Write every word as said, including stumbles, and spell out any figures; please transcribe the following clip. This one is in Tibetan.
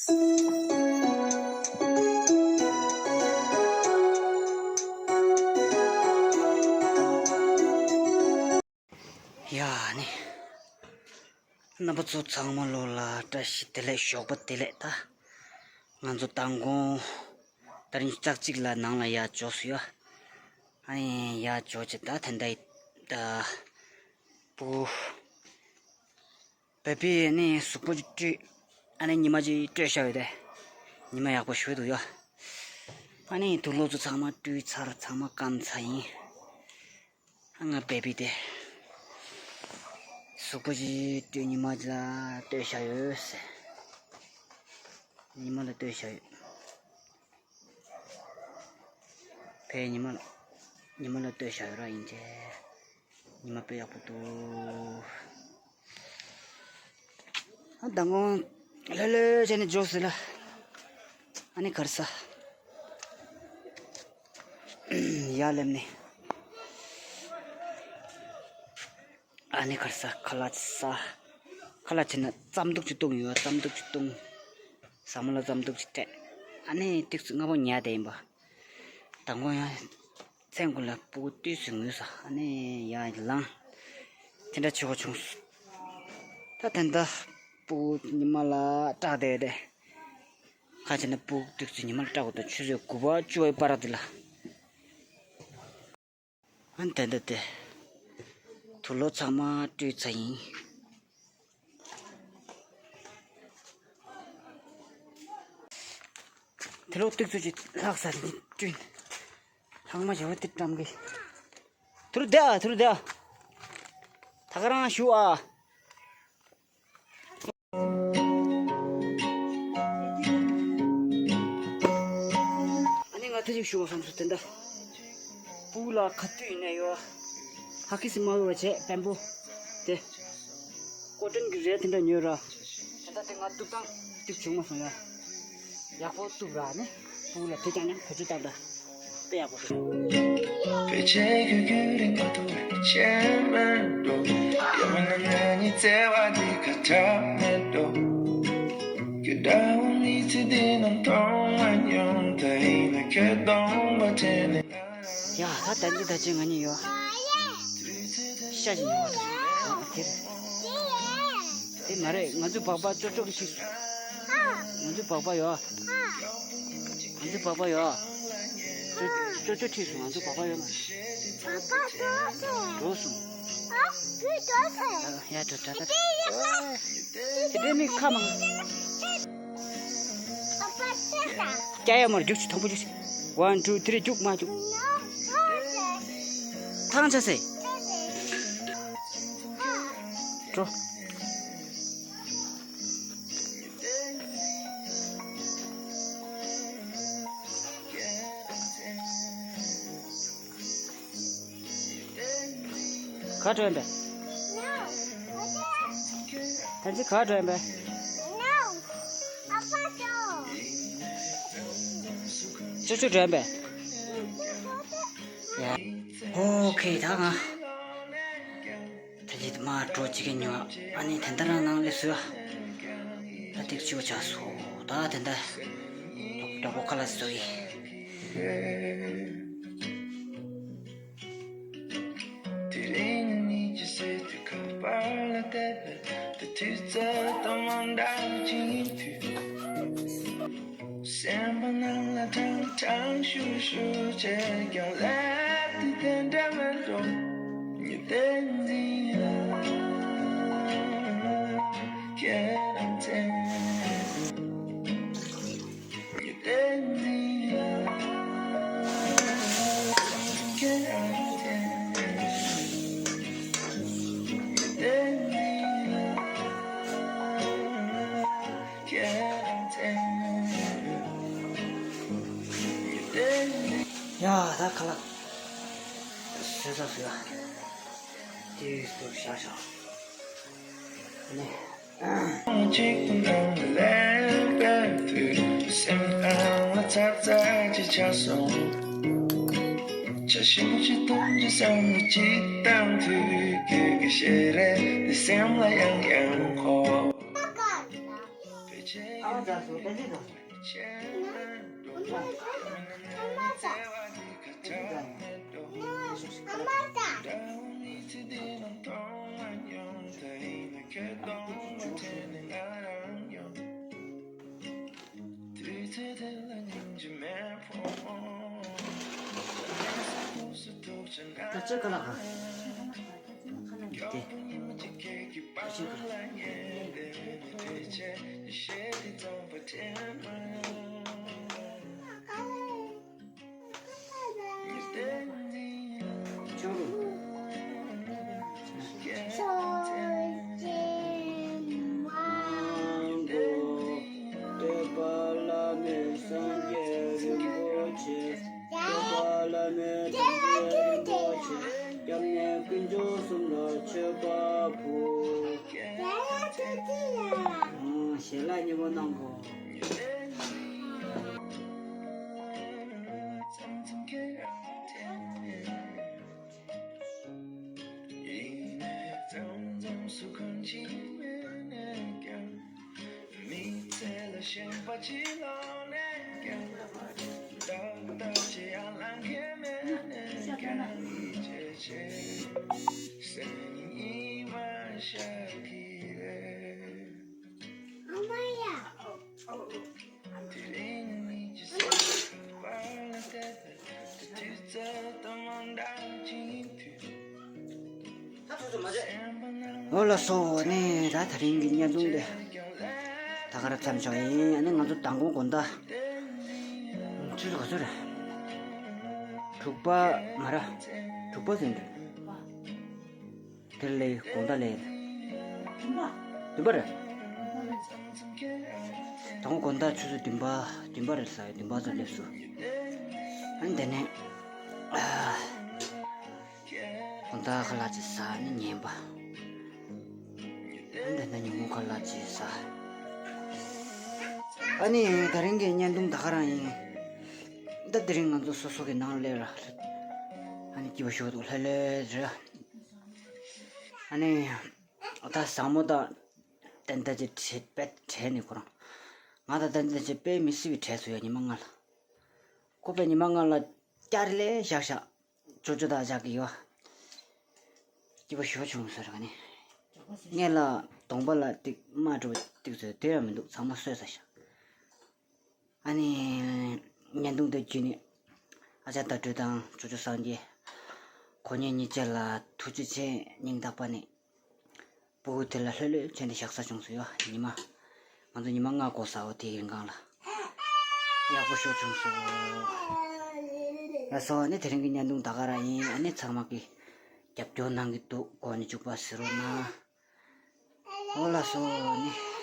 ཡ་ནི། རྣམ་པ་ཚོ་ཚང་མ་ལོ་ལ་བཀྲ་ཤིས་བདེ་ལེགས། ཞོགས་པ་བདེ་ལེགས། ད་ང་ཚོ་མདང་དགོང་དེ་རིང་ཞག་གཅིག་ལ་ནང་ལ་ཡར་འབྱོར་སོང་ཡ། ཨ་ནི་ཡར་འབྱོར་བྱས་ད་ད་ལྟ་ད་བུ་བེ་བི་ནི་གཟུགས་པོ་ཅིག་བཀྲུས། ཨ་ནི་ཉི་མ་ཅིག་སྤྲོད་བཞག་ཡོད་དེ། ཉི་མ་ཡག་པོ་ཞེ་པོ་འདུག་ཡ། ཨ་ནི་དུག་ལོག་ཚོ་ཚང་མ་བཀྲུས་ཚར། ཚང་མ་སྐམ་ཚར་ཡིན། ང་བེ་བི་དེ་གཟུགས་པོ་ཅིག་བཀྲུས། ཉི་མ་ལ་སྤྲོད་བཞག་ཡོད་ཟེར། ཉི་མ་ལ་སྤྲོད་བཞག་ཡོད། ཕའི་ཉི་མ་ལ་ཉི་མ་ལ་སྤྲོད་བཞག་ཡོད་ར། ཡིན་ཅེ། ཉི་མ་དཔེ་ཡག་པོ་འདུག། ཨ་མདང་དགོང་ལྷོད་ལྷོད་བྱས་ནས་འབྱོར་ཟེར་ལ། ཨ་ནི་གར་ས་ཡར་སླེབས་ནས། ཨ་ནི་གར་ས་ཁ་ལག་ཟ། ཁ་ལག་བྱས་ན་རྩམ་ཐུག་ཅིག་བཏུང་ཡོད། རྩམ་ཐུག་ཅིག་བཏུང་། ཟ་མ་ལ་རྩམ་ཐུག་ཅིག་སྤྲད། ཨ་ནི་ཏིག་ཙི་སྔ་པོ་ཉལ་བསྡད་ཡིན་པ། མདང་དགོང་ཡང་མཚན་དགུ་ལ་སྤུ་གུ་ཏོག་ཙམ་ངུས་ས། ཨ་ནི་ཡར་ལངས། དེ་འདྲ་བྱེད་དགོས་བྱུང་། ད་ད་ལྟ་སྤུ་གུ་ཉི་མ་ལ་སྐྲག་བསྡད་དེ། ཁ་ཕྱེ་ན་སྤུ་གུ་ཏོག་ཙམ་ཉི་མ་ལ་སྐྲག་དགོས་འདུག། ཆུ་ཚོད་དགུ་པ་བཅུ་པའི་བར་དེ་ལ། ཨ་ནི་ད་ལྟ་དེ་དུག་ལོག་ཚང་མ་བཀྲུས་ཚར་ཡིན། དུག་ལོག་ཏོག་ཙམ་ཅིག་ལྷག་ས་རེད། བཀྲུས་ནས་ལྷག་མ་བྱས་པ་དེ་བཀྲམ་གི། དུར་བསྡད་ཨ། དུར་བསྡད་ཨ། ད་ག་རང་བཞུགས་ཨ། ཨ་ནི་ང་ད་ཅིག་ཞུ་བ་བསམ་སོང་། དེ་འདྲ་སྤུ་གུ་ལ་ག་དུས་ཡིན་ན་ཡོད། ཧ་གི་སི་མ་ཡོད་པ་བྱས་བེམ་པོ་དེ། ཀོ་ཊོན་གྱི་རས་དེ་འདྲ་ཉོས་ར། ད་ལྟ་དེ་ང་གཏུབ་སྟངས་གཏུབ་བྱུང་མ་སོང་ཡ། ཡག་པོ་གཏུབ་ར་ནི། སྤུ་གུ་ལ་དེ་ཀྱང་ཡང་བེད་སྤྱོད་བཏང་ད། དཔེ་ཡག་པོ་རེད། ཕལ་ཆེར་ཁྱོད་ཁྱོད་རིང་མ་ཐུབ་པའི་ཆེན་མེད་འགྲོ། ཡང་མིན་ན་ངེད་གཉིས་བརྩེ་བ་འདི་ཁ་གྲག་མེད་འགྲོ། ཁྱོད་འདྲ་བོ་མི་ཚེ་འདི་ནང་མཐོང་མ་མྱོང་། ད་ཡིན་ན་ཁྱོད་གདོང་པ་དྲན་ནས། ཡ་ད་ད་ཅི་ད་ཅི་ང་གཉིས་ཡོད། ཤ་ཞིག་ཉོ་བ་དང་། དེ་རེད། དེ་མ་རེད། ང་ཚོའི་སྦག་སྦག་ཅོ་ཅོ་གི་ཁྲིད་སོང་། ང་ཚོའི་སྦག་སྦག་ཡོད། ང་ཚོའི་སྦག་སྦག་ཡོད། ཅོ་ཅོ་ཅོ་ཁྲིད་སོང་། ང་ཚོའི་སྦག་སྦག་ཡོད་མ། འགྲོ་སོང་། ཡ་འགྲོ་འགྲོ་འགྲོ། དེ་འདྲའི་མི་ཁ་མང་། སྐྱ་ཡ་མར་རྒྱུགས་ཤིག། དང་པོ་རྒྱུགས་ཤིག། One, two, three. རྒྱུགས་མ་རྒྱུགས། ཐང་ཆད་སེ། འགྲོ། ག་འགྲོ་ཡིན་པས། ད་ཅི་ག་འགྲོ་ཡིན་པས། ཅོ་ཅོ་འགྲོ་ཡིན་པས། ཡ། ཨོ་ཁེ། ད་ང་ད་ཅི་མ་འགྲོ་ཅི་གི་ཉོ། ཨ་ནི་དེ་འདྲ་རང་ནང་སླེབས་སོང་། ད་ཏིག་ཅོ་ཆ་སོ། ད་དེ་འདྲ་དོག་པོ་ཁ་ལ་སོ་ཡི། དེ་རིང་ནི་ཇི་སྲིད་དུ་ཁ་པར་ལ་བལྟས་པའི་དུས་ཚོད་དང་མ་འདྲ་བའི་ཅིག་ཡིན་དུས། སེམས་པ་ནང་ལ་གྲང་གྲང་ཤུར་ཤུར་བྱས་ཀྱང་སླེབས་དུས་དེ་འདྲ་མེད་འགྲོ། ཉི་ཟླའི་འཛིན་ལ་ཁྱེད་རང་མཚན། ཡ་ད་ཁ་ལག་བཟོས་ས་བཟོས་ཡ། དེ་བཟོས་བཞག་བཞག་ནས། གཅིག་ཏུ་ནང་ལས་པའི་དུས་སེམས་ཁང་ལ་ཚར་ཚར་གཅིག་ཆགས་སོང་། ཆ་ཞིམ་པོ་ཅིག་འཐུང་རྒྱུ་བསམ་བློ་ཅིག་བཏང་དུས་ཁྱོད་ཀྱི་ཞལ་རས་འདི་སེམས་ལ་ཡང་ཡང་འཁོར། ཨ་མ་ད་སོ་ད་ཅི་ད་སོ། ད་ཅི་ག་ལ་ག་ཏེ། ཨ་ཅེ་ཁ། ཅོ་རུ། བསྟོད་པ་བླ་མེད་སངས་རྒྱས་རིན་པོ་ཆེ། བསྟོད་པ་བླ་མེད་སངས་རྒྱས་རིན་པོ་ཆེ། སྐྱབས་གནས་དཀོན་མཆོག་གསུམ་ལ་མཆོད་པ་ཕུལ། ཞལ་ལག་མཐུན་ཏེ་ཡ། ཨང་། ཞལ་ལག་མཉེས་པོ་གནང་གོ། མི་ཚེ་ལ་ཞེན་པ་ཅི་ལོག་ནས་ཀྱང་། ཏག་ཏག་ཅི་ཡང་ལང་ཁྱེར་མེད་ནས་ཀྱང་། ཡིད་ཆེས་ཆེ་སེམས་ཉིད་ཉི་མ་ཤར་གྱི་རེད། ཨ་མ་ཡ། དེ་རིང་ཉིད་ཀྱི་སེམས་པ་ལ་བལྟས་པས། དུས་ཚོད་དང་མ་འདྲ་ཅིག་དུས། འོ་ལགས་སོ། ཨ་ནི་ད་དེ་རིང་གི་བརྙན་ཐུང་འདི་ད་ག་རང་མཚམས་འཇོག་ཡིན། ཨ་ནི་ང་ཚོ་མདང་དགོང་དགོང་དག་ཆུ་ཚོད་ག་ཚོད་རེད། དྲུག་པ་མ་ར། དྲུག་པ་ཟིན་འདུག་དེ་ལས་དགོང་དག་ལས། བདུན་པ་རེད། དང་པོ་དགོང་དག་ཆུ་ཚོད་བདུན་པ། བདུན་པ་རེད་ཟེར། བདུན་པ་ཙམ་སླེབས་སོང་། ཨ་ནི་དེ་ནས་དགོང་དག་ཁ་ལག་ཅིག་ཟ། ཨ་ནི་ཉལ་པ། ཨ་ནི་དེ་ནས་ཉིན་གུང་ཁ་ལག་ཅིག་ཟ། ཨ་ནི་དེ་རིང་གི་བརྙན་ཐུང་ད་ག་རང་ཡིན། ད་དེ་རིང་ང་ཚོ་སོ་སོ་གི་ནང་སླེབས་ར། ཨ་ནི་སྐྱིད་པོ་ཞིག་འདུག་ལྷོད་ལྷོད་རེད། ཨ་ནི་ད་བཟང་མོ་དང་ཏན་ཏན་ཅིག་བྲལ་བྲལ་ནས་ཁོ་རང་། ང་དང་ཏན་ཏན་ཅིག་དཔེ་མི་སྲིད་པའི་བྲལ་སོང་ཡ། ཉི་མ་ལྔ་ལ། ཁོ་པས་ཉི་མ་ལྔ་ལ་བསྐྱར་ལས་བཞག་བཞག་ཅོ་ཅོ་དང་བཞག་གི་ཡོད། སྐྱིད་པོ་ཞེ་པོ་བྱུང་ཟེར་ག་ནས། སྔོན་ལ་གདོང་པ་ལ་ཏིག་དམར་འདྲ་པོ་ཏིག་ཙམ་དེ་ཡང་མི་འདུག་ཚང་མ་སོས་ཚར་ཤག་ཨ་ནི་བརྙན་ཐུང་དེ་བརྒྱུད་ནས་ཨ་ཅག་ཟླ་སྒྲོན་དང་ཅོ་ཅོ་སངས་རྒྱས། ཁོ་གཉིས་གཉིས་ཆ་ལ་ཐུགས་རྗེ་ཆེ། སྙིང་ཐག་པ་ནས། སྤུ་གུ་དེ་ལ་ལྷོད་ལྷོད་བྱས་ནས་བཞག་ས་བྱུང་སོང་ཡ། ཉི་མ། ང་ཚོ་ཉི་མ་ལྔ་འགོར་ས་འོ་དེ་ཡིན་གང་ལ། ཡག་པོ་ཞེ་པོ་བྱུང་སོང་། ལགས་སོ། ཨ་ནི་དེ་རིང་གི་བརྙན་ཐུང་ད་ག་རང་ཡིན། ཨ་ནི་ཚང་མ་གིས་རྒྱབ་སྐྱོར་གནང་གི་འདུག་གོ་ནས་འཇུག་པ་ཟེར་རོགས་གནང་། འོ་ལགས་སོ། ཨ་ནི་